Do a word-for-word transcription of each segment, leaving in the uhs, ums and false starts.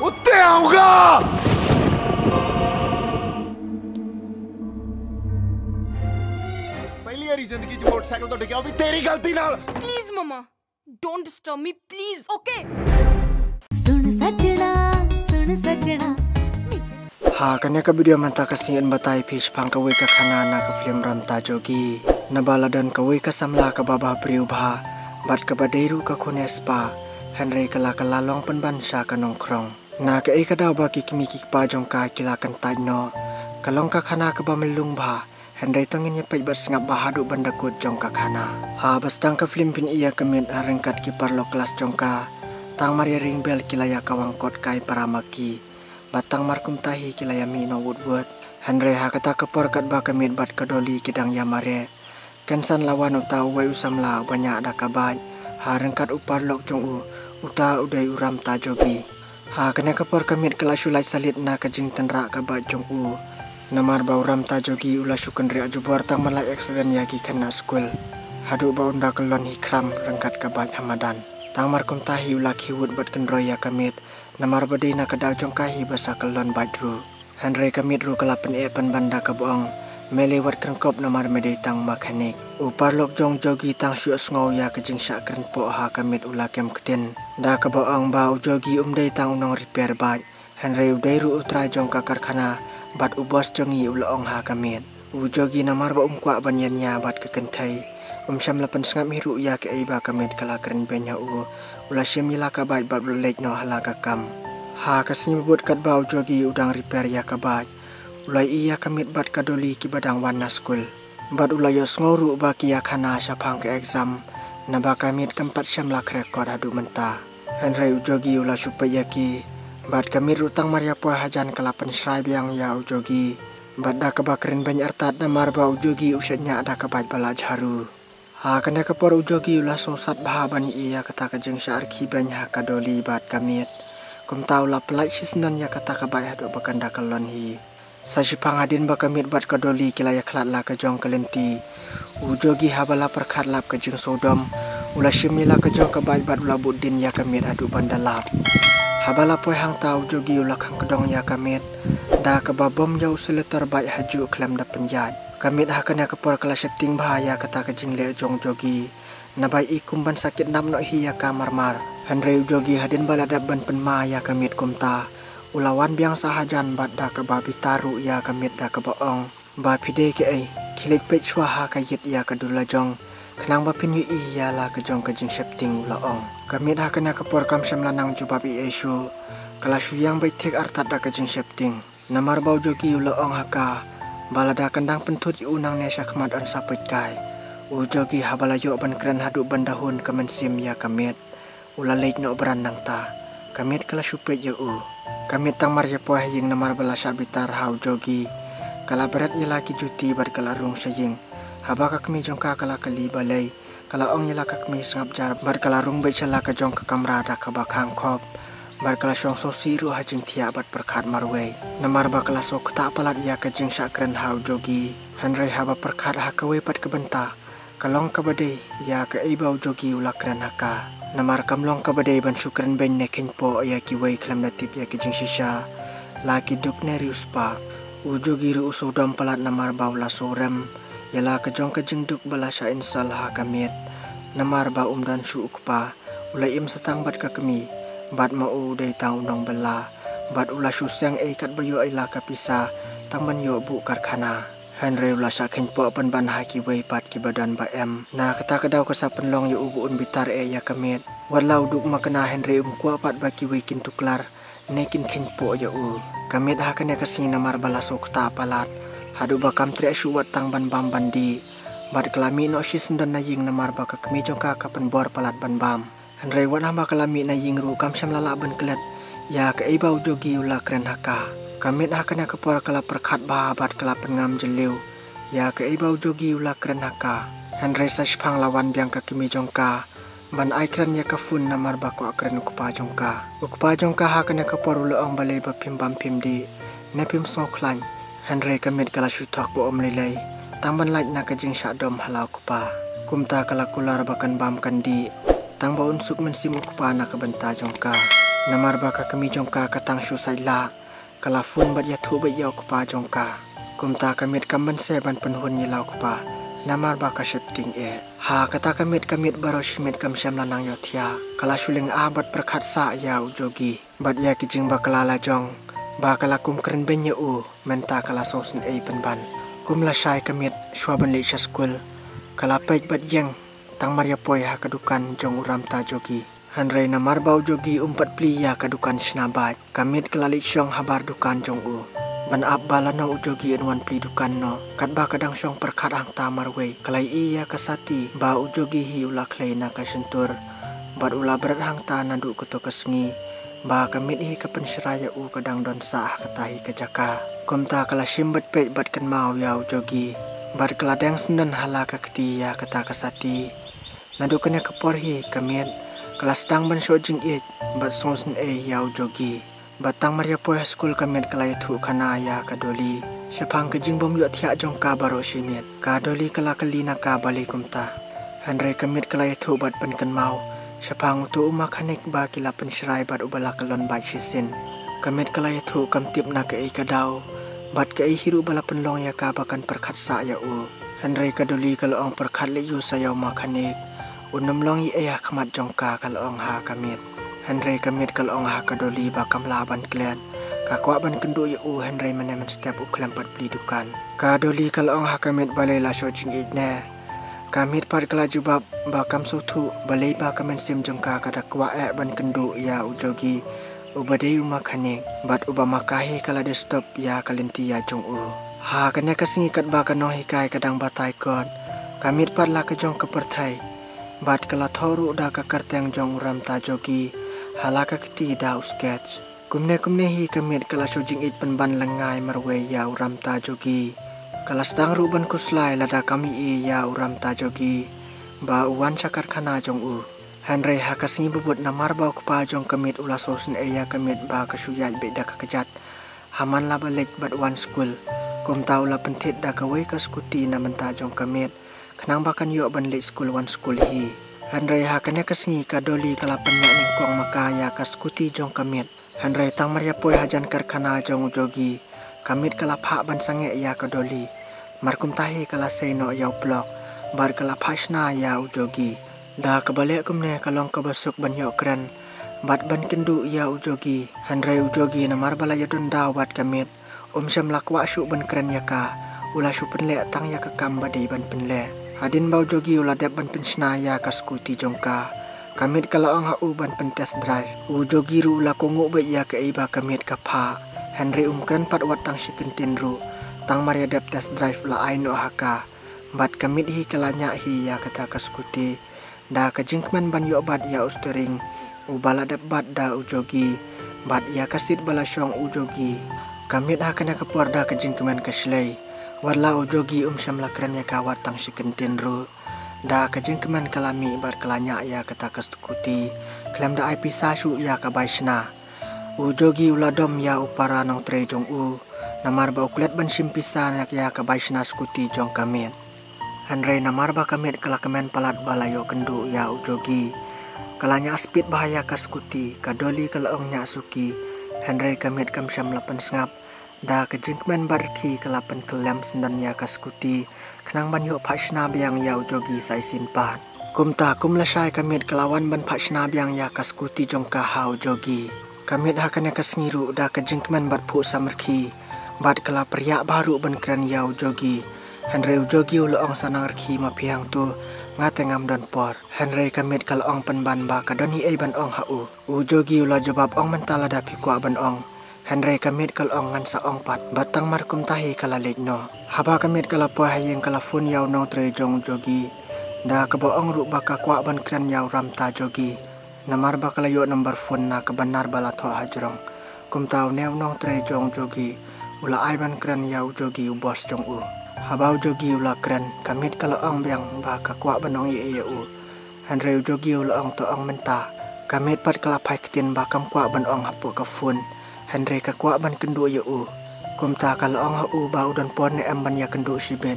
उत्ते आऊंगा। पहली बारी जिंदगी च मोटरसाइकिल तो डिग्या, भी तेरी गलती नाल। Please, Mama, don't disturb me, please, okay? सुन सजना सुन सजना Ha kane ka video mynta ka sngi yn batai phi shaphang kawei ka khana na ka film Ramta Jogi. Naba la don kawei ka samla kaba bhabriew bha bad kaba dei ruh ka khun spah, hynrei ka la ka la long pynban sha ka nongkhrong. Na kaei ka daw ba ki kmie ki kpa jong ka ki la kyntait noh. Ka long ka khana kaba myllung bha, hynrei to ngin ïa peit bad sngap bha haduh ban da kut jong ka khana. Haba sdang ka film phin ïa ka miet ha ryngkat ki paralok klas jong ka, tang mar ïa ring bell ki la ïa kawang kot kai para ma ki. Bad tang mar kumta hi ki la ïa mih noh wut wut. Hynrei ha kata ka por katba ka miet bad ka Dolly ki dang ïa mareh, kynsan la wan uta uwei u samla uba ñiah da ka bike ha ryngkat u paralok jong u. Uta u dei u Ramta Jogi. Ha kane ka por ka miet ka la shu lait salit na ka jingtynrah ka bike jong u. Namar ba u Ramta Jogi u la shu kynriah jubor tang ban lait accident ïa ki khynnah skul, haduh ba un da kyllon hi khram ryngkat ka bike ha madan. Tang mar kumta hi u la khie wut bad kynroi ïa ka miet, namar ba dei na ka daw jong ka hi ba sa kyllon bike ruh. Hynrei ka miet ruh ka la pyneh pynban da kaba ong, me lei wat kren kop namar me dei tang mechanic. U paralok jong u Jogi tang shu ïohsngew ïa ka jingshah kren poh ha ka miet u la kem ktien da kaba ong ba u Jogi um dei tang u nong repair bike, hynrei u dei ruh u trai jong ka karkhana bad u boss jong ngi, u la ong ha ka miet. U Jogi namar ba um kwah ban ïania bad ka kynthei, um shym la pynsngap hi ruh ïa kaei ba ka miet ka la kren beiñ ha u. U la shim ïa la ka bike bad u la leit noh ha la ka kam. Ha ka sngi ba bud katba u Jogi u dang repair ïa ka bike, u la ïohi ïa ka miet bad ka Dolly kiba dang wan na skul. Bad u la ïohsngew ruh ba ki ïa khana shaphang ka exam, naba ka miet kam pat shym la khreh kot haduh mynta. Hynrei u Jogi u la shu peit ïa ki. Bad ka miet ruh tang mar ïa poi hajan ka la pynshrai biang ïa u Jogi. Bad da kaba kren beiñ artat namar ba u Jogi u shait ñiah da ka bike ba la jharu. Ha kane ka por u Jogi u la sngewsat bha ban ïohi ïa kata ka jingshah rkhie beiñ ha ka Dolly bad ka miet. Kumta u la pynlait shisyndon ïa kata ka bike haduh ba kan da kyllon hi. Sa shiphang hadien ba ka miet bad ka Dolly ki la ïakhlad la ka jong ka lynti, u Jogi haba la pyrkhat lap ka jingsngewdom, u la shim ïa la ka jong ka bike bad u la bud dien ïa ka miet haduh ban da lap. Haba la poi hangta u Jogi u la khang kdong ïa ka miet da kaba bom ïa u accelerator bike ha juh khlem da pynïaid. Ka miet ha kane ka por ka la sheptieng bha ïa kata ka jingleh jong u Jogi. Naba i kum ban sa kidnap noh hi ïa ka marmar. Hynrei u Jogi hadien ba la dep ban pynma ïa ka miet kumta, u la wan biang sa hajan bad da kaba bitar ruh ïa ka miet da kaba ong ba, phi dei kaei, khie leit peit shuwa ha ka ïit ïa ka dur la jong, khnang ba phin ïohi ïa la ka jong ka jingsheptieng, u la ong. Ka miet ha kane ka por kam shym la nang jubab ei ei shuh. Ka la shu ïeng beit thik artat da ka jingsheptieng. Namar ba u Jogi u la ong ha ka ba lada kan dang pynthut ïa u nangne shakhmat yn sa peit kai. U Jogi haba la ïoh ban kren haduh ban da hun ka mynsiem ïa ka miet, u la leit noh bran nangta. Ka miet ka la shu peit ïa u. Ka miet tang mar ïa poi ha ïing namar ba la shah bitar ha u Jogi. Ka la bret ïa la ki juti bad ka la rung sha ïing. Haba ka kmie jong ka ka la kylli balei, ka la ong ïa la ka kmie sngap jar bad ka la rung beit sha la ka jong ka kamra da kaba khang khop. Bad ka la shong sngewsih ruh ha jingthiah bad pyrkhat marwei. Namar ba ka la sngewkta palat ïa ka jingshah kren ha u Jogi. Hynrei haba pyrkhat ha kawei pat ka bynta, ka long kaba dei ïa kaei ba u Jogi u la kren ha ka. Namar kam long kaba dei ban shu kren beiñ ne kheiñ poh ïa kiwei khlem da tip ïa ki jingshisha, la ki duk ne riewspah. U Jogi ruh u sngewdom palat namar ba u la sngewrem ïa la ka jong ka jingduk ba la shah install ha ka miet. Namar ba um don shuh u kpa, u la im sa tang bad ka kmie. Bad ma u u dei tang u nongbylla. Bad u la shu seng ei katba ïoh ei la ka pisa tang ban ïoh buh karkhana. Hynrei u la shah kheiñ poh pynban ha kiwei pat kiba don ba em. Na kata ka daw ka sa pynlong ïa u ba un bitar eh ïa ka miet. Wat la u duk makna hynrei um kwah pat ba kiwei kin tuklar ne kin kheiñ poh ïa u. Ka miet ha kane ka sngi namar ba la sngewkta palat haduh ba kam treh shuh wat tang ban bam ban dih. Bad ka la mih noh shisyndon na ïing namar ba ka kmie jong ka ka pynbor palat ban bam. Hynrei wat haba ka la mih na ïing ruh kam shym la lah ban klet ïa kaei ba u Jogi u la kren ha ka. Ka miet ha kane ka por ka la pyrkhat bha bad ka la pynngam jylliew ïa kaei ba u Jogi u la kren ha ka. Hynrei sa shiphang la wan biang ka kmie jong ka ban ai kren ïa ka phone namar ba kwah kren u kpa jong ka. U kpa jong ka ha kane ka por u la ong balei ba phim bam phim dih ne phim sngewkhlaiñ. Hynrei ka miet ka la shu thok ba um lei lei tang ban lait na ka jingshah dom ha la u kpa. Kumta ka la kular ba kan bam kan dih tang ba un suk mynsiem u kpa na ka bynta jong ka. Namar ba ka kmie jong ka ka tang shu sait lah, ka la phone bad ïathuh beit ïa u kpa jong ka. Kumta ka miet kam banse ban pynhun ïa la u kpa, namar ba ka sheptieng eh. Ha kata ka miet ka miet baroh shi miet kam shym la nang ïohthiah. Ka la shu lynga bad pyrkhat sah ïa u Jogi bad ïa ki jingbakla la jong, ba ka la kum kren beiñ ïa u. Mynta ka la sngewsynei pynban. Kum lashai ka miet shuwa ban leit sha skul, ka la peit bad ïeng tang mar ïa poi ha ka dukan jong u Ramta Jogi. Hynrei namar ba u Jogi um pat plie ïa ka dukan shna bike, ka miet ka la leit shong habar dukan jong u ban ap ba lano u Jogi un wan plie dukan noh. Katba ka dang shong pyrkhat hangta marwei, ka la ïohi ïa ka Sati ba u Jogi hi u la khlei na ka shyntur bad u la bret hangta naduh kato ka sngi, ba ka miet hi ka pynshrai ïa u ka dang don sah ha kata hi ka jaka. Kumta ka la shim bad peit bad kynmaw ïa u Jogi bad ka la deng syndon ha la ka kti ïa kata ka Sati. Naduh kane ka por hi ka miet ka la sdang ban shoh jingïeit bad sngewsynei ïa u Jogi. Bad tang mar ïa poi ha skul ka miet ka la ïathuh khana ïa ka Dolly shaphang ka jingbym ïohthiah jong ka baroh shi miet. Ka Dolly ka la kylli na ka balei kumta. Hynrei ka miet ka la ïathuh bad pynkynmaw shaphang uto u makhanik ba ki la pynshrai bad uba la kyllon bike shisien. Ka miet ka la ïathuh kam tip na kaei ka daw bad kaei hi ruh ba la pynlong ïa ka ba kan pyrkhat sah ïa u. Hynrei ka Dolly ka la ong pyrkhat leh ïa u sa ïa u makhanik, un ym long ei ei ha khmat jong ka, ka la ong ha ka miet. Hynrei ka miet ka la ong ha ka Dolly ba kam lah ban klet. Ka kwah ban kynduh ïa u hynrei mynne mynstep u khlem pat plie dukan. Ka Dolly ka la ong ha ka miet balei la shoh jingïeit ne. Ka miet pat ka la jubab ba kam sngewthuh balei ba ka mynsiem jong ka ka da kwah eh ban kynduh ïa u Jogi uba dei u makhanik bad uba ma ka hi ka la disturb ïa ka lynti ïa jong u. Ha kane ka sngi katba ka nonghikai ka dang batai kot, ka miet pat la ka jong ka pyrthei bad ka la thoh ruh da ka kyrteng jong u Ramta Jogi ha la ka kti da u sketch. Kumne kumne hi ka miet ka la shoh jingïeit pynban lyngngai marwei ïa u Ramta Jogi. Ka la sdang ruh ban khuslai lada kam ïohi ïa u Ramta Jogi ba u wan sha karkhana jong u. Hynrei ha ka sngi ba bud namar ba u kpa jong ka miet u la sngewsynei ïa ka miet ba ka shu ïaid beit da ka kjat ha man la ba leit bad wan skul. Kumta u la pynthied da kawei ka scooty na bynta jong ka miet khnang ba kan ïoh ban leit skul wan skul hi. Hynrei ha kane ka sngi ka Dolly ka la pynïaid nyngkong ma ka ïa ka scooty jong ka miet. Hynrei tang mar ïa poi hajan karkhana jong u Jogi, ka miet ka la phah ban sangeh ïa ka Dolly. Mar kumta hi ka la sei noh ïa u plok bad ka la phah shna ïa u Jogi. Da kaba leh kumne ka long kaba suk ban ïoh kren bad ban kynduh ïa u Jogi. Hynrei u Jogi namar ba la ïadon daw bad ka miet, um shym la kwah shuh ban kren ïa ka, u la shu pynleh tang ïa ka kam ba dei ban pynleh. Hadien ba u Jogi u la dep ban pynshna ïa ka scooty jong ka, ka miet ka la ong ha u ban pyn test drive. U Jogi ruh u la kohnguh beit ïa kaei ba ka miet ka phah, hynrei um kren pat wat tang shi kyntien ruh. Tang mar ïa dep test drive la ai noh ha ka bad ka miet hi ka la ñiah hi ïa kata ka scooty. Da ka jingkmen ban ïoh bat ïa u steering uba la dep bat da u Jogi bad ïa ka seat ba la shong u Jogi. Ka miet ha kane ka por da ka jingkmen ka shlei. Wat la u Jogi um shym la kren ïa ka wat tang shi kyntien ruh, da ka jingkmen ka la mih bad ka la ñiah ïa kata ka scooty khlem da ai pisa shuh ïa ka bai shna. U Jogi u la dom ïa u para nongtrei jong u namar ba u klet ban shim pisa na ïa ka bai shna scooty jong ka miet. Hynrei namar ba ka miet ka la kmen palat ba la ïoh kynduh ïa u Jogi, ka la ñiah speed bha ïa ka scooty. Ka Dolly ka la ong ñiah suki, hynrei ka miet kam shym la pynsngap. Da ka jingkmen bad rkhie ka la pynkyllem syndon ïa ka scooty khnang ban ïoh phah shna biang ïa u Jogi sa shisien pat. Kumta kum lashai ka miet ka la wan ban phah shna biang ïa ka scooty jong ka ha u Jogi. Ka miet ha kane ka sngi ruh da ka jingkmen bad phuh samrkhie bad ka la pyrshah bha ruh ban kren ïa u Jogi. Hynrei u Jogi u la ong sa nang rkhie ma phi hangto, nga te ngam don por. Hynrei ka miet ka la ong pynban ba ka don hi ei ban ong ha u. U Jogi u la jubab ong mynta lada phi kwah ban ong. Hynrei ka miet ka la ong ngan sa ong pat. Bad tang mar kumta hi ka la leit noh. Haba ka miet ka la poi ha ïing ka la phone ïa u nongtrei jong u Jogi, da kaba ong ruh ba ka kwah ban kren ïa u Ramta Jogi. Namar ba ka la ïoh number phone na ka banner ba la thoh hajrong. Kumta une u nongtrei jong u Jogi u la ai ban kren ïa u Jogi u boss jong u. Haba u Jogi u la kren ka miet ka la ong biang ba ka kwah ban ong ei ei ïa u. Hynrei u Jogi u la ong to ong mynta. Ka miet pat ka la phai ktien ba kam kwah ban ong hapoh ka phone, hynrei ka kwah ban kynduh ïa u. Kumta ka la ong ha u ba u don por ne em ban ïa kynduh shibit.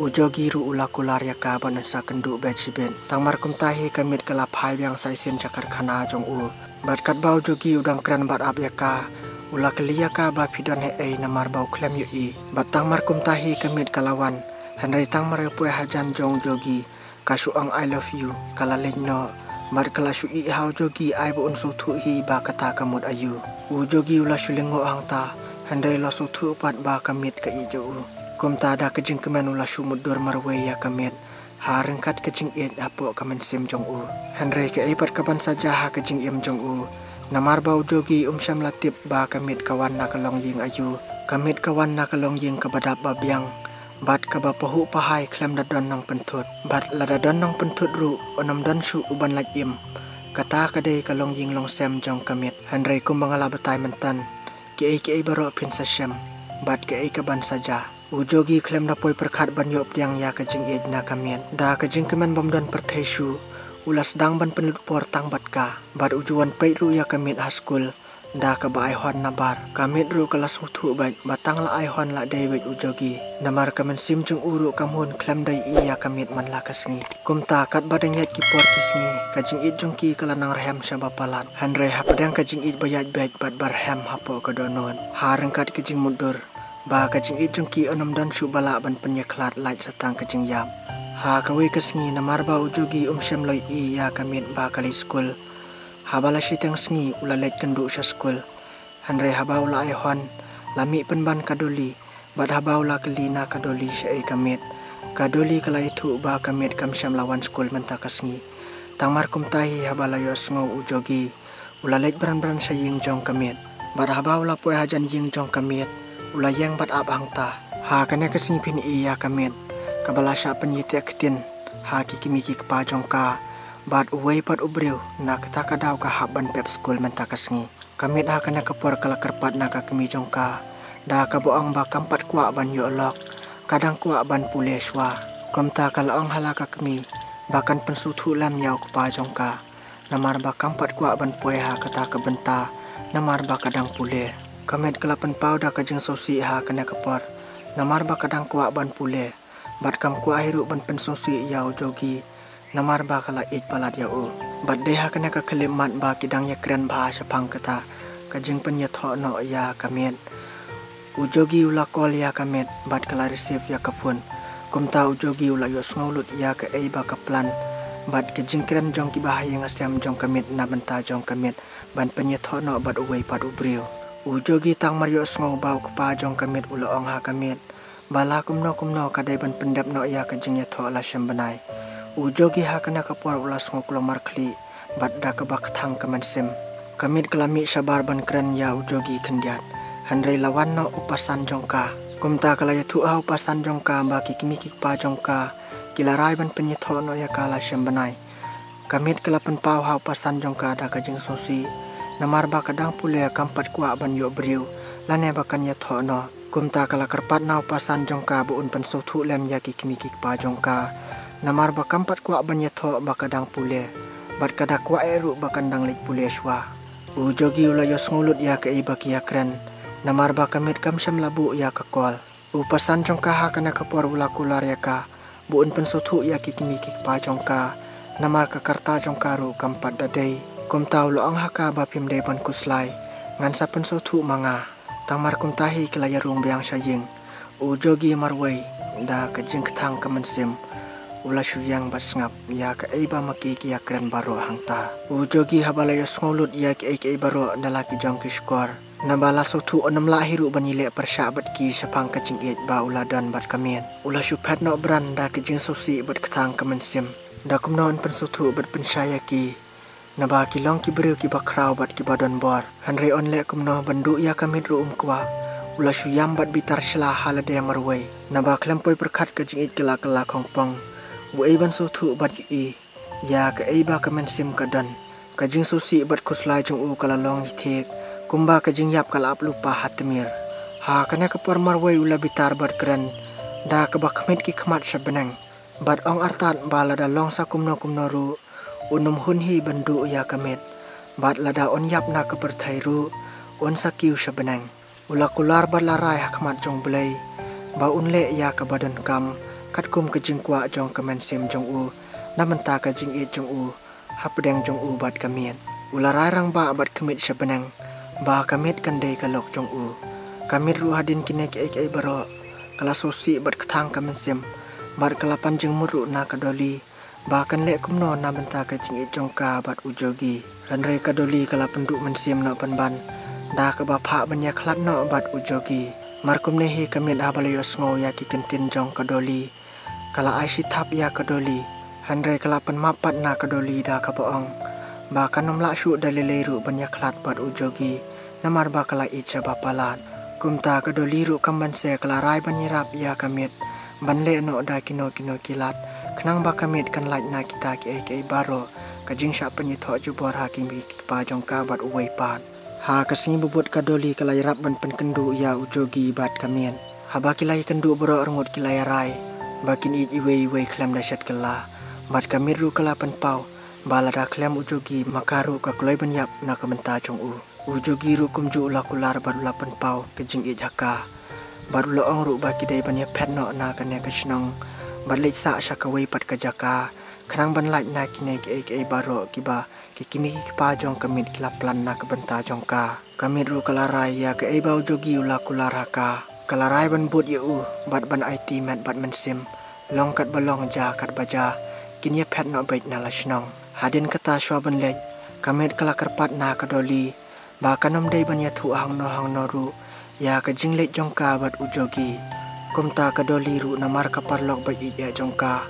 U Jogi ruh u la kular ïa ka ban sa kynduh beit shibit. Tang mar kumta hi ka miet ka la phai biang sa shisien sha karkhana jong u. Bad katba u Jogi u dang kren bad ap ïa ka, u la kylli ïa ka ba phi don hei ei namar ba u khlem ïohi. Bad tang mar kumta hi ka miet ka la wan, hynrei tang mar ïa poi hajan jong u Jogi, ka shu ong I love you, ka la leit noh. Bad ka la shu ïeh ha u Jogi ai ba un sngewthuh hi ba kata ka mut aïu. U Jogi u la shu lyngngoh hangta, hynrei u la sngewthuh pat ba ka miet ka ïeit ïa u. Kumta da ka jingkmen u la shu mutdur marwei ïa ka miet ha ryngkat ka jingïeit hapoh ka mynsiem jong u. Hynrei kaei pat kaban sa jia ha ka jingim jong u, namar ba u Jogi um shym la tip ba ka miet ka wan na ka longïing aïu. Ka miet ka wan na ka longïing kaba dap ba biang, bad kaba pahuh pahai khlem da don nongpynthut. Bad lada don nongpynthut ruh, un ym don shuh uban lait im. Kata ka dei ka longïing longsem jong ka miet. Hynrei kumba nga la batai mynta, kiei kiei baroh phin sa shem, bad kaei kaban sa jia. U Jogi khlem da poi pyrkhat ban ïoh pdiang ïa ka jingïeit na ka miet. Da ka jingkmen bym don pyrthei shuh, u la sdang ban pynlut por tang bad ka. Bad u ju wan peit ruh ïa ka miet ha skul, da kaba ai hon na bar. Ka miet ruh ka la sngewthuh beit ba tang la ai hon la dei beit u Jogi. Namar ka mynsiem jong u ruh kam hun khlem da ïohi ïa ka miet man la ka sngi. Kumta katba dang ïaid ki por ki sngi, ka jingïeit jong ki ka la nang rhem sha ba palat. Hynrei hapdeng ka jingïeit ba ïaid beit bad ba rhem hapoh ka dohnud, ha ryngkat ka jingmutdur, ba ka jingïeit jong ki un ym don shuh ba lah ban pynïakhlad lait sa tang ka jingïap. Ha kawei ka sngi namar ba u Jogi um shym la ïohi ïa ka miet ba ka leit skul, haba la shiteng sngi u la leit kynduh sha skul. Hynrei haba u la ai hon, la mih pynban ka Doli. Bad haba u la kylli na ka Doli shaei ka miet, ka Doli ka la ïathuh ba ka miet kam shym la wan skul mynta ka sngi. Tang mar kumta hi haba la ïohsngew u Jogi, u la leit bran bran sha ïing jong ka miet. Bad haba u la poi hajan ïing jong ka miet, u la ïeng bad ap hangta. Ha kane ka sngi phin ïohi ïa ka miet, kaba la shah pynïateh ktien ha ki kmie ki kpa jong ka. Bad uwei pat u briew na kata ka daw ka hap ban pep skul mynta ka sngi. Ka miet ha kane ka por ka la kyrpad na ka kmie jong ka, da kaba ong ba kam pat kwah ban ïoh lok, ka dang kwah ban pule shuwa. Kumta ka la ong ha la ka kmie ba kan pynsngewthuh lem ïa u kpa jong ka, namar ba kam pat kwah ban poi ha kata ka bynta, namar ba ka dang pule. Ka miet ka la pynpaw da ka jingsngewsih ha kane ka por, namar ba ka dang kwah ban pule. Bad kam kwah hi ruh ban pynsngewsih ïa u Jogi, namar ba ka la ïeit palat ïa u. Bad dei ha kane ka khyllipmat ba ki dang ïakren bha shaphang kata ka jingpynïathoh noh ïa ka miet. U Jogi u la call ïa ka miet, bad ka la receive ïa ka phone. Kumta u Jogi u la ïohsngew lut ïa kaei ba ka plan, bad ka jingkren jong ki bahaïing hasem jong ka miet na bynta jong ka miet ban pynïathoh noh bad uwei pat u briew. U Jogi tang mar ïohsngew ba u kpa jong ka miet u la ong ha ka miet ba la kumno kumno ka dei ban pyndep noh ïa ka jingïathoh la shem bnai. U Jogi ha kane ka por u la sngew klomar khlieh, bad da kaba kthang ka mynsiem. Ka miet ka la mih shabar ban kren ïa u Jogi khyndiat, hynrei la wan noh u pasan jong ka. Kumta ka la ïathuh ha u pasan jong ka ba ki kmie ki kpa jong ka ki la rai ban pynïathoh noh ïa ka la shem bnai. Ka miet ka la pynpaw ha u pasan jong ka da ka jingsngewsih, namar ba ka dang pule, kam pat kwah ban ïoh briew lane ba kan ïathoh noh. Kumta ka la kyrpad na u pasan jong ka ba un pynsngewthuh lem ïa ki kmie ki kpa jong ka, namar ba kam pat kwah ban ïathoh ba ka dang pule, bad ka da kwah eh ruh ba kan dang leit pule shuwa. U Jogi u la ïohsngew lut ïa kaei ba ki ïakren, namar ba ka miet kam shym la buh ïa ka call. U pasan jong ka ha kane ka por u la kular ïa ka ba un pynsngewthuh ïa ki kmie ki kpa jong ka, namar ka rta jong ka ruh kam pat da dei. Kumta u la ong ha ka ba phim dei ban khuslai, ngan sa pynsngewthuh ma nga. Tang mar kumta hi ki la ïarung biang sha ïing. U Jogi marwei da ka jingkthang ka mynsiem u la shu ïeng bad sngap ïa kaei ba ma ki ki ïakren baroh hangta. U Jogi haba la ïohsngew lut ïa kiei kiei baroh na la ki jong ki shkor, naba la sngewthuh un ym lah hi ruh ban ïaleh pyrshah bad ki shaphang ka jingïeit ba u la don bad ka miet. U la shu phet noh bran da ka jingsngewsih bad kthang ka mynsiem. Da kumno un pynsngewthuh bad pynshai ïa ki, naba ki long ki briew kiba khraw bad kiba don bor. Hynrei un leh kumno ban duh ïa ka miet ruh um kwah. U la shu ïam bad bitar shla ha lade marwei, naba khlem poi pyrkhat ka jingïeit ka la kylla khongpong. Uei ban sngewthuh bad ïohi ïa kaei ba ka mynsiem ka don. Ka jingsngewsih bad khuslai jong u ka la long ïa thik, kumba ka jingïap ka la ap lypa ha tmier. Ha kane ka por marwei u la bitar bad kren da kaba khmih ki khmat sha bneng, bad ong artat ba lada long sa kumno kumno ruh, un ym hun hi ban duh ïa ka miet. Bad lada un ïap na ka pyrthei ruh, un sa kiew sha bneng. U la kular bad la rai ha khmat jong U Blei ba un leh ïa kaba donkam katkum ka jingkwah jong ka mynsiem jong u, na bynta ka jingïeit jong u hapdeng jong u bad ka miet. U la rai rangbah bad ka miet sha bneng ba ka miet kan dei ka lok jong u. Ka miet ruh hadien kine kiei kiei baroh ka la sngewsih bad kthang ka mynsiem bad ka la pan jingmut ruh na ka Dolly ba kan leh kumno na bynta ka jingïeit jong ka bad u Jogi. Hynrei ka Dolly ka la pynduh mynsiem noh pynban da kaba phah ban ïakhlad noh bad u Jogi. Mar kumne hi ka miet haba la ïohsngew ïa ki kyntien jong ka Dolly ka la ai shi thap ïa ka Dolly. Hynrei ka la pynmap pat na ka Dolly da kaba ong ba kan ym lah shuh da lei lei ruh ban ïakhlad bad u Jogi namar ba ka la ïeit shaba palat. Kumta ka Dolly ruh kam banse ka la rai ban ïarap ïa ka miet ban leh noh da kino kino ki lad khnang ba ka miet kan lait na kita kiei kiei baroh, ka jingshah pynïathoh jubor ha ki mei ki kpa jong ka bad uwei pat. Ha ka sngi ba bud ka Dolly ka la ïarap ban pynkynduh ïa u Jogi bad ka miet. Haba ki la ïakynduh baroh arngut ki la ïarai ba kin ïeit iwei iwei khlem da shet kylla. Bad ka miet ruh ka la pynpaw ba lada khlem u Jogi ma ka ruh ka kloi ban ïap na ka bynta jong u. U Jogi ruh kumjuh u la kular bad u la pynpaw ka jingïeit ha ka. Bad u la ong ruh ba ki dei ban ïaphet noh na kane ka shnong bad leit sah sha kawei pat ka jaka khnang ban lait na kine kiei kiei baroh kiba ki kmie ki kpa jong ka miet ki la plan na ka bynta jong ka. Ka miet ruh ka la rai ïa kaei ba u Jogi u la kular ha ka. Ka la rai ban bud ïa u bad ban aiti met bad mynsiem, long katba long, jia katba jia, kin ïaphet noh beit na la shnong. Hadien kata shuwa ban leit ka miet ka la kyrpad na ka Dolly ba kan ym dei ban ïathuh hangno hangno ruh ïa ka jingleit jong ka bad u Jogi. Kumta ka Dolly ruh namar ka paralok ba ïeit jong ka,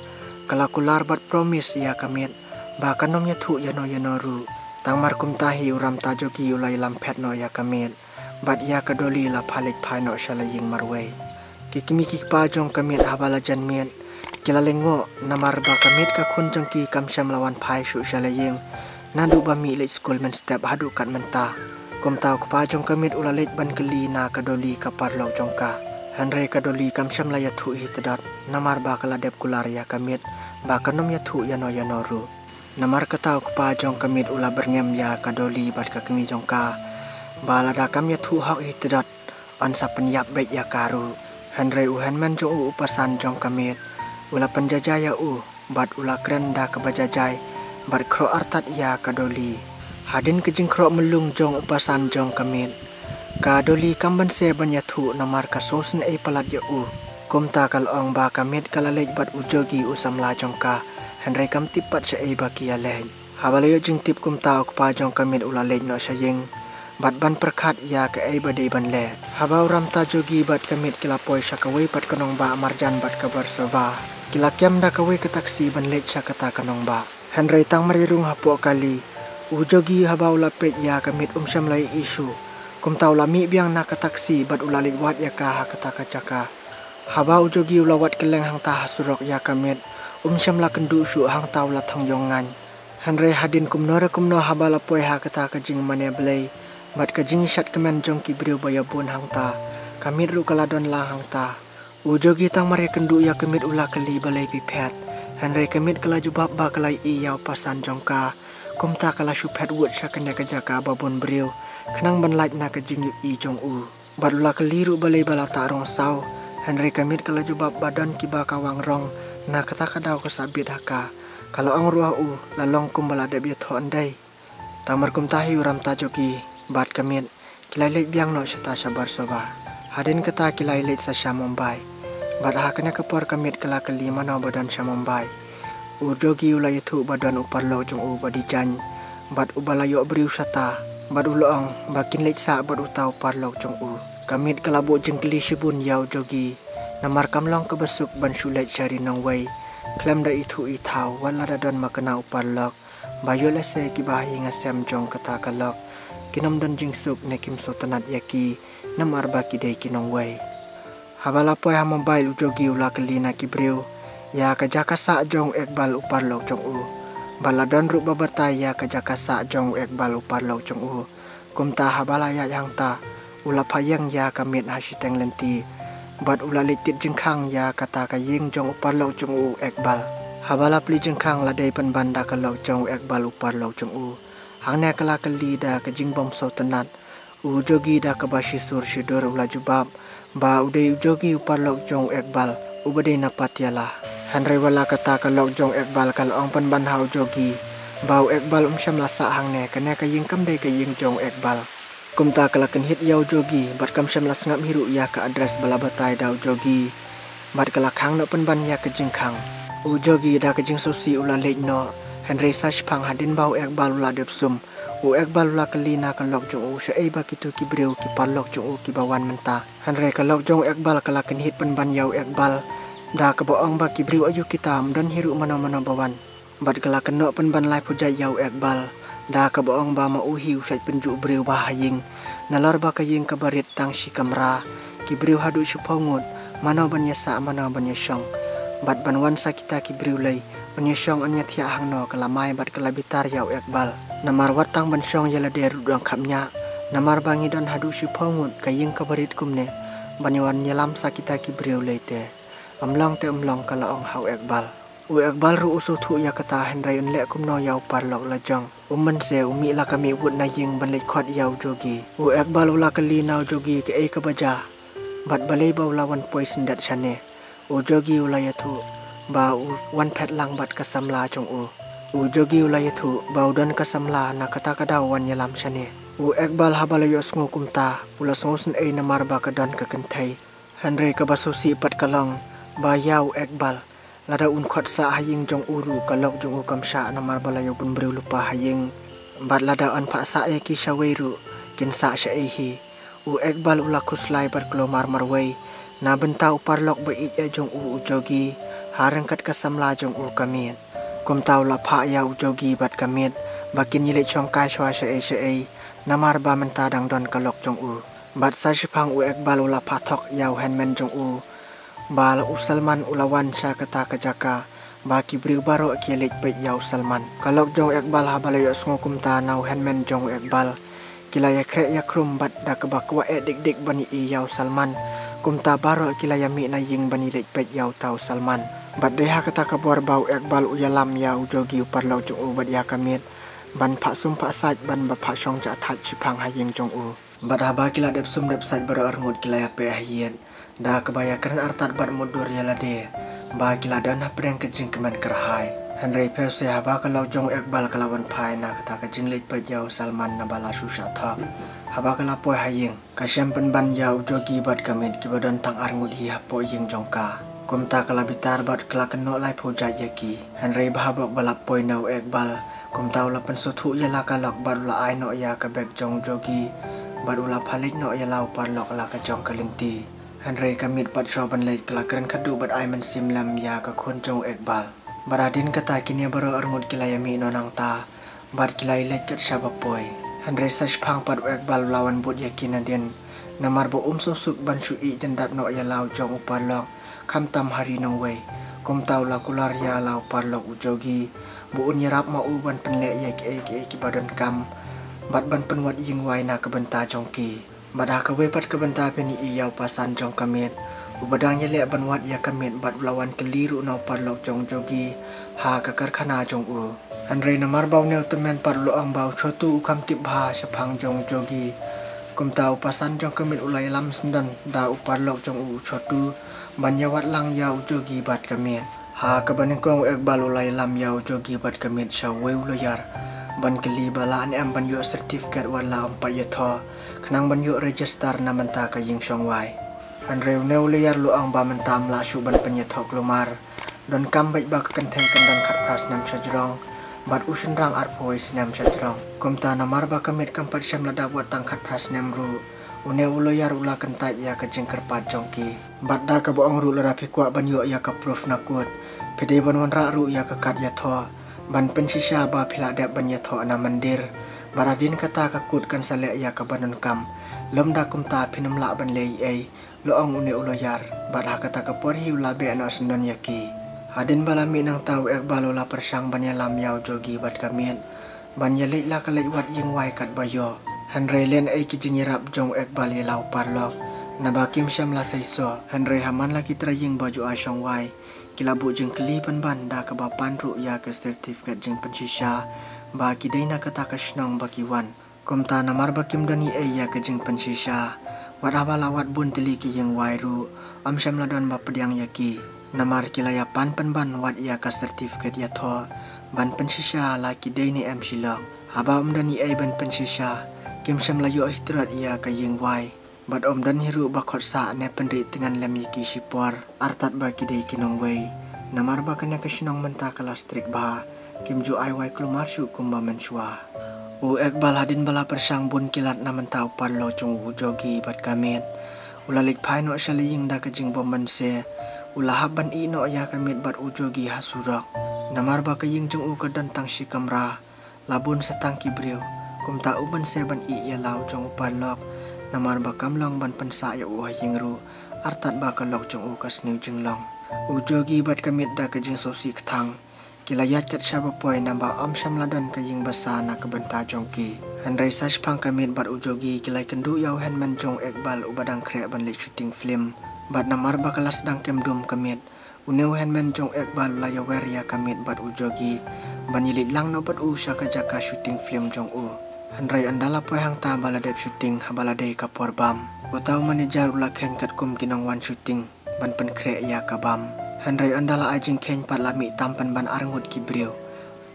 ka la kular bad promise ïa ka miet ba kan ym ïathuh ïano ïano ruh. Tang mar kumta hi u Ramta Jogi u la ïalam phet noh ïa ka miet bad ïa ka Dolly la phah leit phai noh sha la ïing marwei. Ki kmie ki kpa jong ka miet haba la jan miet ki la lyngngoh namar ba ka miet ka khun jong ki kam shym la wan phai shuh sha la ïing naduh ba mih leit skul mynstep haduh kat mynta. Kumta u kpa jong ka miet u la leit ban kylli na ka Dolly ka paralok jong ka. Hynrei ka Dolly kam shym la ïathuh hi tdot namar ba ka la dep kular ïa ka miet ba kan ym ïathuh ïano ïano ruh. Namar kata u kpa jong ka miet u la byrngem ïa ka Dolly bad ka kmie jong ka ba lada kam ïathuh hok hi tdot yn sa pynïap beit ïa ka ruh. Hynrei u hynmen jong u, u pasan jong ka miet, u la pynjaja ïa u bad u la kren da kaba jajai bad khroh artat ïa ka Dolly. Hadien ka jingkhroh myllung jong u pasan jong ka miet, ka Dolly kam banse ban ïathuh namar ka sngewsynei palat ïa u. Kumta ka la ong ba ka miet ka la leit bad u Jogi u samla jong ka, hynrei kam tip pat shaei ba ki ïaleit. Haba la ïoh jingtip kumta u kpa jong ka miet u la leit noh sha ïing bad ban pyrkhat ïa kaei ba dei ban leh. Haba u Ramta Jogi bad ka miet ki la poi sha kawei pat ka nongbah marjan bad ka Barsova, ki la kem da kawei ka taxi ban leit sha kata ka nongbah. Hynrei tang mar ïa rung hapoh kali, u Jogi haba u la peit ïa ka miet um shym la ïohi shuh. Kumta u la mih biang na ka taxi bad u la leit wad ïa ka ha kata ka jaka. Haba u Jogi u la wad kylleng hangta ha surok ïa ka miet, um shym la kynduh shuh, hangta u la thong ïong ngaiñ. Hynrei hadien kumno re kumno haba la poi ha kata ka jingmane blei bad ka jingïashat kmen jong ki briew ba ïa bun hangta, ka miet ruh ka la don lang hangta. U Jogi tang mar ïa kynduh ïa ka miet u la kylli balei phi phet. Hynrei ka miet ka la jubab ba ka la ïohi ïa u pasan jong ka. Kumta ka la shu phet wut sha kane ka jaka ba bun briew khnang ban lait na ka jingïohi jong u. Bad u la kylli ruh balei ba la tah rong saw. Hynrei ka miet ka la jubab ba don kiba ka wang rong na kata ka daw ka sah bit ha ka. Ka la ong ruh ha u, la long kumba la dep ïathoh ndei. Tang mar kumta hi u Ramta Jogi bad ka miet ki la leit biang noh shata sha Barsova. Hadien kata ki la leit sa sha Mumbai. Bad ha kane ka por ka miet ka la kylli mano ba don sha Mumbai. U Jogi u la ïathuh ba don u paralok jong u ba dei jaiñ bad uba la ïoh briew shata, bad u la ong ba kin leit sah bad uta u paralok jong u. Ka miet ka la buh jingkylli shibun ïa u Jogi namar kam long kaba suk ban shu leit sha ri nongwei khlem da ithuh ithaw, wat lada don makna u paralok ba ïoh lehse kiba ha ïing ha sem jong kata ka lok kin ym don jingsuk ne kim sngewtynnat ïa ki namar ba ki dei ki nongwei. Haba la poi ha Mumbai u Jogi u la kylli na ki briew ïa ka jaka sah jong u Ekbal u paralok jong u. Bad la don ruh ba batai ïa ka jaka sah jong u Ekbal u paralok jong u. Kumta haba la ïaid hangta u la phah ïeng ïa ka miet ha shiteng lynti bad u la leit tied jingkhang ïa kata ka ïing jong u paralok jong u Ekbal. Haba la plie jingkhang la dei pynban da ka lok jong u Ekbal u paralok jong u. Hangne ka la kylli da ka jingbym sngewtynnat. U Jogi da kaba shisur shidur u la jubab ba u dei u Jogi u paralok jong u Ekbal uba dei na Patiala. Hynrei wat la kata ka lok jong u Ekbal ka la ong pynban ha u Jogi Ba u Ekbal um shym la sah hangne, kane ka ïing kam dei ka ïing jong u Ekbal. Kumta ka la kynhit ïa u Jogi, bad kam shym la sngap hi ruh ïa ka address ba la batai da u Jogi. Bad ka la khang noh pynban ïa ka jingkhang. U Jogi da ka jingsngewsih u la leit noh, hynrei sa shiphang hadien ba u Ekbal u la dep sum, u Ekbal u la kylli na ka lok jong u shaei ba kito ki briew ki paralok jong u kiba wan mynta. Hynrei ka lok jong u Ekbal ka la kynhit pynban ïa u Ekbal, da kaba ong ba ki briew aïu kita, ym don hi ruh mano mano ba wan. Bad ka la kynnoh pynban laiphew jait ïa u Ekbal, da kaba ong ba ma u hi u shait pynjuh briew bha ha ïing. Nalor ba ka ïing kaba rit tang shi kamra, ki briew haduh shiphew ngut, mano ban ïasah mano ban ïashong. Bad ban wan sa kita ki briew lei, ban ïashong yn ïathiah hangno, ka la mai bad ka la bitar ïa u Ekbal. Namar wat tang ban shong ïa lade ruh dang kham ñiah, namar ba ngi don haduh shiphew ngut, ka ïing kaba rit kumne, ban ïa wan ïalam sa kita ki briew lei te. Ym long te ym long, ka la ong ha u Ekbal. U Ekbal ruh u sngewthuh ïa kata, hynrei un leh kumno ïa u paralok lajong. U Mynse u mih la ka mih bud na ïing ban leit khot ïa u Jogi. U Ekbal u la kylli na u Jogi kaei kaba jia, bad balei ba u la wan poi syndet shane. U Jogi u la ïathuh ba u wan phet lang bad ka samla jong u. U Jogi u la ïathuh ba u don ka samla, na kata ka daw u wan ïalam shane. U Ekbal haba la ïohsngew kumta, u la sngewsynei namar ba ka don ka kynthei. Hynrei kaba sngewsih pat ka long ba ïa u Ekbal, lada un khot sah ha ïing jong u ruh ka lok jong u kam shah, namar ba la ïoh bun briew lypa ha ïing. Bad lada yn phah sah ïa ki shawei ruh, kin sah shaei hi. U Ekbal u la khuslai bad kloi marwei na bynta u paralok ba ïeit jong u, u Jogi, ha ryngkat ka samla jong u ka Miet. Kumta u la phah ïa u Jogi bad ka Miet ba kin ïaleit shongkai shuwa shaei shaei, namar ba mynta dang don ka lok jong u. Bad sa shiphang u Ekbal u la phah thok ïa u hynmen jong u ba u Salman u la wan sha kata ka jaka, ba ki briew baroh ki ïaleit peit ïa u Salman. Ka lok jong u Ekbal haba la ïohsngew kumta na u hynmen jong u Ekbal, ki la ïakhreh ïakhrum bad da kaba kwah eh dik dik ban ïohi ïa u Salman. Kumta baroh ki la ïamih na ïing ban ïaleit peit ïa uta u Salman. Bad dei ha kata ka por ba u Ekbal u ïalam ïa u Jogi u paralok jong u bad ïa ka Miet ban phah sum phah sait ban ba phah shong jah thait shiphang ha ïing jong u. Bad haba ki la dep sum dep sait baroh arngut ki la ïapeh ha ïit, da kaba ïakren artat bad mutdur ïa lade ba ki la don hapdeng ka jingkmen kyrhai. Hynrei phew se haba ka lok jong u Ekbal ka la wan phai na kata ka jingleit peit ïa u Salman naba la shu shah thok, haba ka la poi ha ïing, ka shem pynban ïa u Jogi bad ka Miet kiba don tang arngut hi hapoh ïing jong ka. Kumta ka la bitar bad ka la kynnoh laiphew jait ïa ki. Hynrei bha bok ba la poi na u Ekbal, kumta u la pynsngewthuh ïa la ka lok bad u la ai noh ïa ka bag jong u Jogi, bad u la phah leit noh ïa la u paralok la ka jong ka lynti. Hynrei ka Miet pat shuwa ban leit ka la kren khadduh bad ai mynsiem lem ïa ka khun jong u Ekbal. Bad hadien kata kine baroh arngut ki la ïamih noh nangta bad ki la ïaleit kat shaba poi. Hynrei sa shiphang pat u Ekbal u la wan bud ïa ki nadien, namar ba um sngewsuk ban shu ïeh jyndat noh ïa la u jong u paralok, khamtam ha ri nongwei. Kumta u la kular ïa la u paralok u Jogi ba un ïarap ma u ban pynleh ïa kiei kiei kiba donkam bad ban pynwad ïing wai na ka bynta jong ki. Bad ha kawei pat ka bynta phin ïohi ïa u pasan jong ka Miet, uba dang ïaleh ban wad ïa ka Miet bad u la wan kylli ruh na u paralok jong u Jogi ha ka karkhana jong u. Hynrei namar ba une u tymmen pat u la ong ba u Chotu u kham tip bha shaphang jong u Jogi, kumta u pasan jong ka Miet u la ïalam syndon da u paralok jong u, u Chotu, ban ïawad lang ïa u Jogi bad ka Miet. Ha kaba nyngkong u Ekbal u la ïalam ïa u Jogi bad ka Miet sha uwei u lawyer ban kylli ba lah ne em ban ïoh certificate wat la ym pat ïathoh, khnang ban ïoh register na bynta ka ïing shongwai. Hynrei une u lawyer u la ong ba mynta ym lah shuh ban pynïathoh, kulmar donkam beit ba ka kynthei kan don khatphra snem shajrong bad u shynrang arphew wei snem shajrong. Kumta namar ba ka Miet kam pat shem la dap wat tang khatphra snem ruh, une u lawyer u la kyntait ïa ka jingkyrpad jong ki. Bad da kaba ong ruh, lada phi kwah ban ïoh ïa ka proof na court, phi dei ban wanrah ruh ïa ka kad ïathoh ban pynshisha ba phi la dep ban ïathoh na myndir. Bad hadien kata ka court kan sa leh ïa kaba donkam, lymda kumta phin ym lah ban leh ei ei, u la ong une u lawyer. Bad ha kata ka por hi u la beh noh syndon ïa ki. Hadien ba la mih nangta u Ekbal u la pyrshang ban ïalam ïa u Jogi bad ka Miet ban ïaleit la ka leit wad ïing wai katba ïoh. Hynrei lehnoh ei ki jingïarap jong u Ekbal ïa la u paralok, naba kim shym la seisoh. Hynrei ha man la ki trai ïing ba ju ai shongwai, ki la buh jingkylli pynban da kaba pan ruh ïa ka certificate jingpynshisha ba ki dei na kata ka shnong ba ki wan. Kumta namar ba kim don ei ei ïa ka jingpynshisha, wat haba la wad bun tylli ki ïing wai ruh, ym shym la don ba pdiang ïa ki. Namar ki la ïa pan pynban wad ïa ka certificate ïathoh ban pynshisha la ki dei ne em shilok. Haba ym don ei ei ban pynshisha, kim shym la ïoh hi trot ïa ka ïing wai. Bad ym don hi ruh ba khot sah ne pynrih tyngan lem ïa ki shipor, artat ba ki dei ki nongwei. Namar ba kane ka shnong mynta ka la strik bha, kim ju ai wai kulmar shuh kumba mynshuwa. U Ekbal hadien ba la pyrshang bun ki lad na bynta u paralok jong u Jogi bad ka miet, u la leit phai noh sha la ïing da ka jingbym banse. U la hap ban ïeh noh ïa ka miet bad u Jogi ha surok. Namar ba ka ïing jong u ka don tang shi kamra, la bun sa tang ki briew. Kumta u banse ban ïeh ïa la u jong u paralok, namar ba kam long ban pynsah ïa u ha ïing ruh, artat ba ka lok jong u ka sniew jinglong. U Jogi bad ka miet da ka jingsngewsih kthang, ki la ïaid kat shaba poi namar ba ym shym la don ka ïing basa na ka bynta jong ki. Hynrei sa shaphang ka miet bad u Jogi ki la ïakynduh ïa u hynmen jong u Ekbal uba dang khreh ban leit shooting film. Bad namar ba ka la sdang kem dum ka miet, une u hynmen jong u Ekbal u la ïawer ïa ka miet bad u Jogi ban ïaleit lang noh bad u sha ka jaka shooting film jong u. Hynrei ynda la poi hangta ba la dep shooting haba la dei ka por bam, uta u manager u la kheiñ katkum ki nongwan shooting ban pynkhreh ïa ka bam. Hynrei ynda la ai jingkheiñ pat la mih tam pynban arngut ki briew.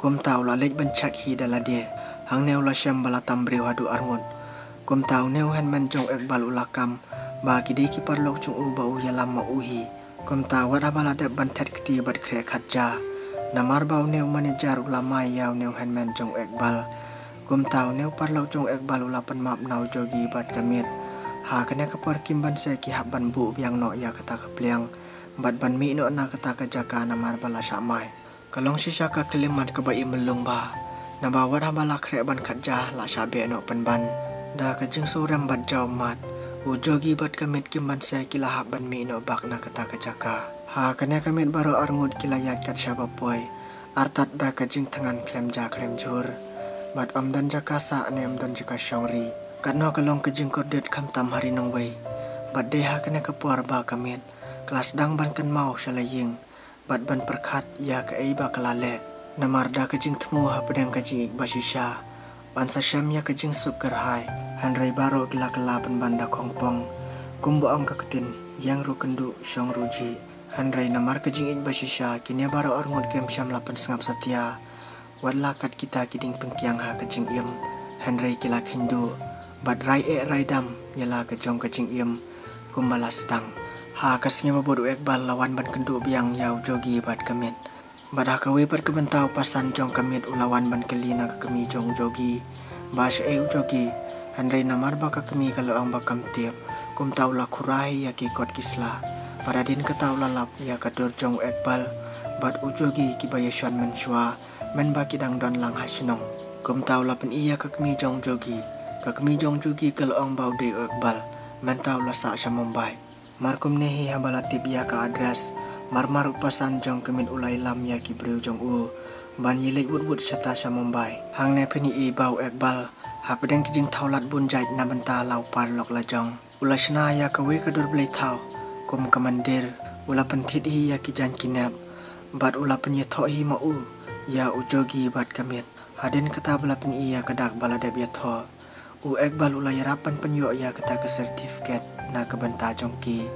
Kumta u la leit ban check hi da lade. Hangne u la shem ba la tam briew haduh arngut. Kumta une u hynmen jong u Ekbal u la kam ba ki dei ki paralok jong u ba u ïalam ma u hi. Kumta wat haba la dep ban thet kti bad khreh khatja, namar ba une u manager u la mai ïa une u hynmen jong u Ekbal. Kumta une u paralok jong u Ekbal u la pynmap na u Jogi bad ka miet. Ha kane ka por kim banse ki hap ban buh biang noh ïa kata ka pliang bad ban mih noh na kata ka jaka namar ba la shah mai. Ka long shisha ka khyllipmat kaba im myllung bha. Naba wat haba la khreh ban khatja la shah beh noh pynban. Da ka jingsngewrem bad jaw mat, u Jogi bad ka miet kim banse ki la hap ban mih noh bak na kata ka jaka. Ha kane ka miet baroh arngut ki la ïaid kat shaba poi, artat da ka jingthngan khlem ja khlem jhur. Bad ym don jaka sah ne ym don jaka shong ri. Katno ka long ka jingkordit khamtam ha Ri Nongwei. Bad dei ha kane ka por ba ka miet ka la sdang ban kynmaw sha la ïing bad ban pyrkhat ïa kaei ba ka la leh. Namar da ka jingthmu hapdeng ka jingïeit ba shisha, yn sa shem ïa ka jingsuk kyrhai. Hynrei baroh ki la kylla pynban da khongpong, kumba ong ka ktien, ïeng ruh kynduh, shong ruh jhieh. Hynrei namar ka jingïeit ba shisha, kine baroh arngut kim shym la pynsngap satia. Wat la kat kita ki dieng pyngkiang ha ka jingim, hynrei ki la kheiñ duh bad rai eh rai dam ïa la ka jong ka jingim kumba la sdang. Ha ka sngi ba bud u Ekbal la wan ban kynduh biang ïa u Jogi bad ka miet. Bad ha kawei pat ka bynta u pasan jong ka miet u la wan ban kylli na ka kmie jong u Jogi ba shaei u Jogi. Hynrei namar ba ka kmie ka la ong ba kam tip, kumta u la khura hi ïa ki kot ki sla. Bad hadien kata u la lap ïa ka dur jong u Ekbal bad u Jogi kiba ïashon mynshuwa, mynba ki dang don lang ha shnong. Kumta u la pyni ïa ka kmie jong u Jogi. Ka kmie jong u Jogi ka la ong ba u dei u Ekbal, mynta u la sah sha Mumbai. Mar kumne hi haba la tip ïa ka address, mar mar u pasan jong ka miet u la ïalam ïa ki briew jong u ban ïaleit wut wut shata sha Mumbai. Hangne phin ïohi ba u Ekbal hapdeng ki jingthaw lad bun jait na bynta la u paralok la jong. U la shna ïa kawei ka dur blei thaw kum ka mandir, u la pynthied hi ïa ki jaiñ ki nep bad u la pynïathoh hi ma u ïa u Jogi bad ka miet. Hadien kata ba la pyni ïa ka dak ba la dep ïathoh, u Ekbal u la ïarap ban pynïoh ïa kata ka certificate na ka bynta jong ki,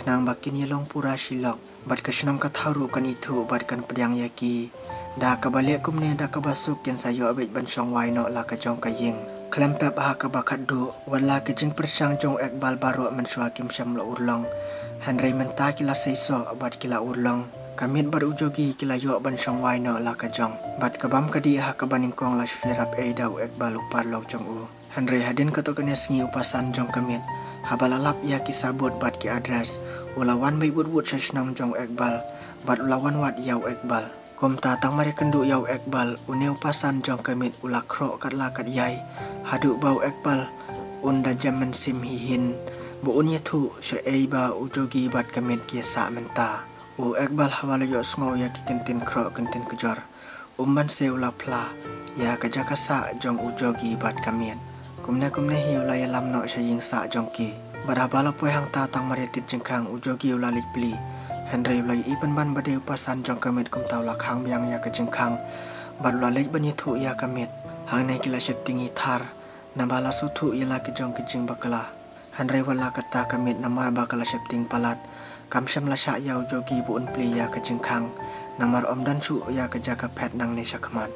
khnang ba kin ïalong pura shi lok. Bad ka shnong ka thaw ruh kan ithuh bad kan pdiang ïa ki. Da kaba leh kumne da kaba suk kin sa ïoh beit ban shong wai noh la ka jong ka ïing. Khlem pep ha kaba khatduh, wat la ka jingpyrshang jong u Ekbal baroh mynshuwa kim shym la urlong. Hynrei mynta ki la seisoh bad ki la urlong. Ka miet bad u Jogi ki la ïoh ban shong wai noh la ka jong. Bad ka bam ka dih ha kaba nyngkong la shu ïarap ei da u Ekbal u paralok jong u. Hynrei hadien katto katne sngi u pasan jong ka miet, haba la lap ïa ki sabut bad ki address, u la wan beit wut wut sha shnong jong u Ekbal bad u la wan wad ïa u Ekbal. Kumta tang mar ïakynduh ïa u Ekbal, une u pasan jong ka miet u la khroh katla katïai haduh ba u Ekbal un da jem mynsiem hi hin ba un ïathuh shaei ba u Jogi bad ka miet ki ïasah mynta. U Ekbal haba la ïohsngew ïa ki kyntien khroh kyntien kjor, um banse u la phla ïa ka jaka sah jong u Jogi bad ka miet. Kumne kumne hi u la ïalam noh sha ïing sah jong ki. Bad haba la poi hangta tang mar ïatied jingkhang u Jogi u la leit plie. Hynrei u la ïohi pynban ba dei u pasan jong ka miet kumta u la khang biang ïa ka jingkhang bad u la leit ban ïathuh ïa ka miet. Hangne ki la sheptieng hi thar naba la sngewthuh ïa la ki jong ki jingbakla. Hynrei wat la katta ka miet namar ba ka la sheptieng palat, kam shym la shah ïa u Jogi ba un plie ïa ka jingkhang. Namar ym don shuh ïa ka jaka phet nangne shakhmat.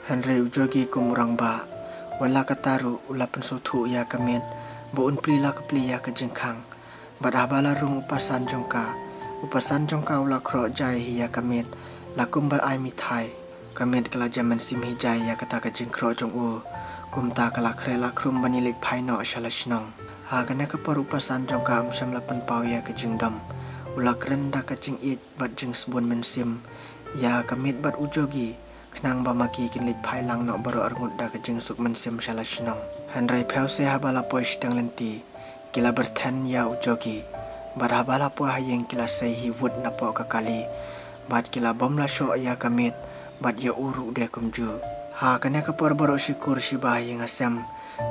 Hynrei u Jogi kum u rangbah, wat la katta ruh u la pynsngewthuh ïa ka miet ba un plie la ka plie ïa ka jingkhang. Bad haba la rung u pasan jong ka, u pasan jong ka u la khroh jai hi ïa ka miet la kumba ai mithai. Ka miet ka la jem mynsiem hi jai ïa kata ka jingkhroh jong u. Kumta ka la khreh la khrum ban ïaleit phai noh sha la shnong. Ha kane ka por u pasan jong ka um shym la pynpaw ïa ka jingdom. U la kren da ka jingïeit bad jingsbun mynsiem ïa ka miet bad u Jogi, khnang ba ma ki kin leit phai lang noh baroh arngut da ka jingsuk mynsiem sha la shnong. Hynrei phew se haba la poi shiteng lynti, ki la byrthen ïa u Jogi. Bad haba la poi ha ïing ki la sei hi wut napoh ka kali. Bad ki la bom la shoh ïa ka miet bad ïa u ruh de kumjuh. Ha kane ka por baroh shi kur shi bah ha ïing ha sem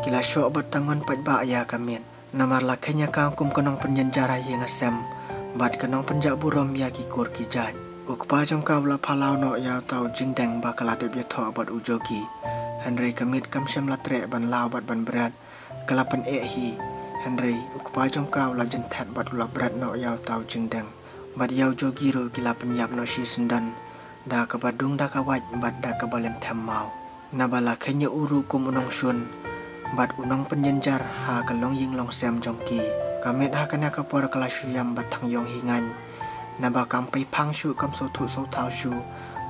ki la shoh bad tang ngon paidbah ïa ka miet. Namar la kheiñ ïa ka kum ka nongpynjynjar ha ïing ha sem bad ka nongpynjah burom ïa ki kur ki jait. U kpa jong ka u la phalaw noh ïa uta u jingdeng ba ka la dep ïathoh bad u Jogi. Hynrei ka miet kam shym la treh ban law bad ban bret. Ka la pyneh hi. Hynrei u kpa jong ka u la jynthet bad u la bret noh ïa uta u jingdeng. Bad ïa u Jogi ruh ki la pynïap noh shi syndon da kaba dung da ka wait bad da kaba lynthem maw. Naba la kheiñ ïa u ruh kum u nongshun bad u nongpynjynjar ha ka longïing longsem jong ki. Ka miet ha kane ka por ka la shu ïam bad thang ïong hi ngaiñ. Naba kam pei phang shuh, kam sngewthuh sngewthaw shuh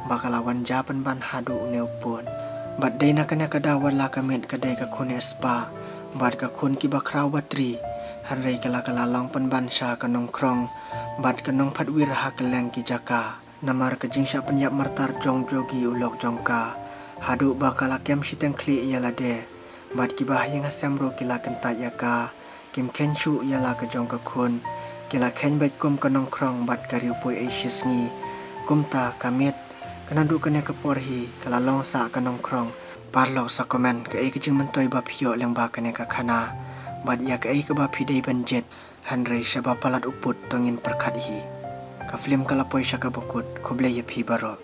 ba ka la wan jia pynban haduh une u pud. Bad dei na kane ka daw wat la ka miet ka dei ka khun e spah bad ka khun kiba khraw batri. Hynrei ka la ka la long pynban sha ka nongkhrong bad ka nongphatwir ha kylleng ki jaka. Namar ka jingshah pynïap martar jong u Jogi u lok jong ka, haduh ba ka la kem shiteng khlieh ïa lade. Bad kiba ha ïing ha sem ruh ki la kyntait ïa ka, kim kheiñ shuh ïa la ka jong ka khun. Ki la kheiñ beit kum ka nongkhrong bad ka riewpoi ei shisngi. Kumta ka miet, ka naduh kane ka por hi ka la long sah ka nongkhrong. Paralok sa comment kaei ka jingmyntoi ba phi ïoh lyngba kane ka khana bad ïa kaei kaba phi dei ban jied. Hynrei shaba palat u pud to ngin pyrkhat hi. Ka film ka la poi sha kaba kut, khublei ïa phi baroh.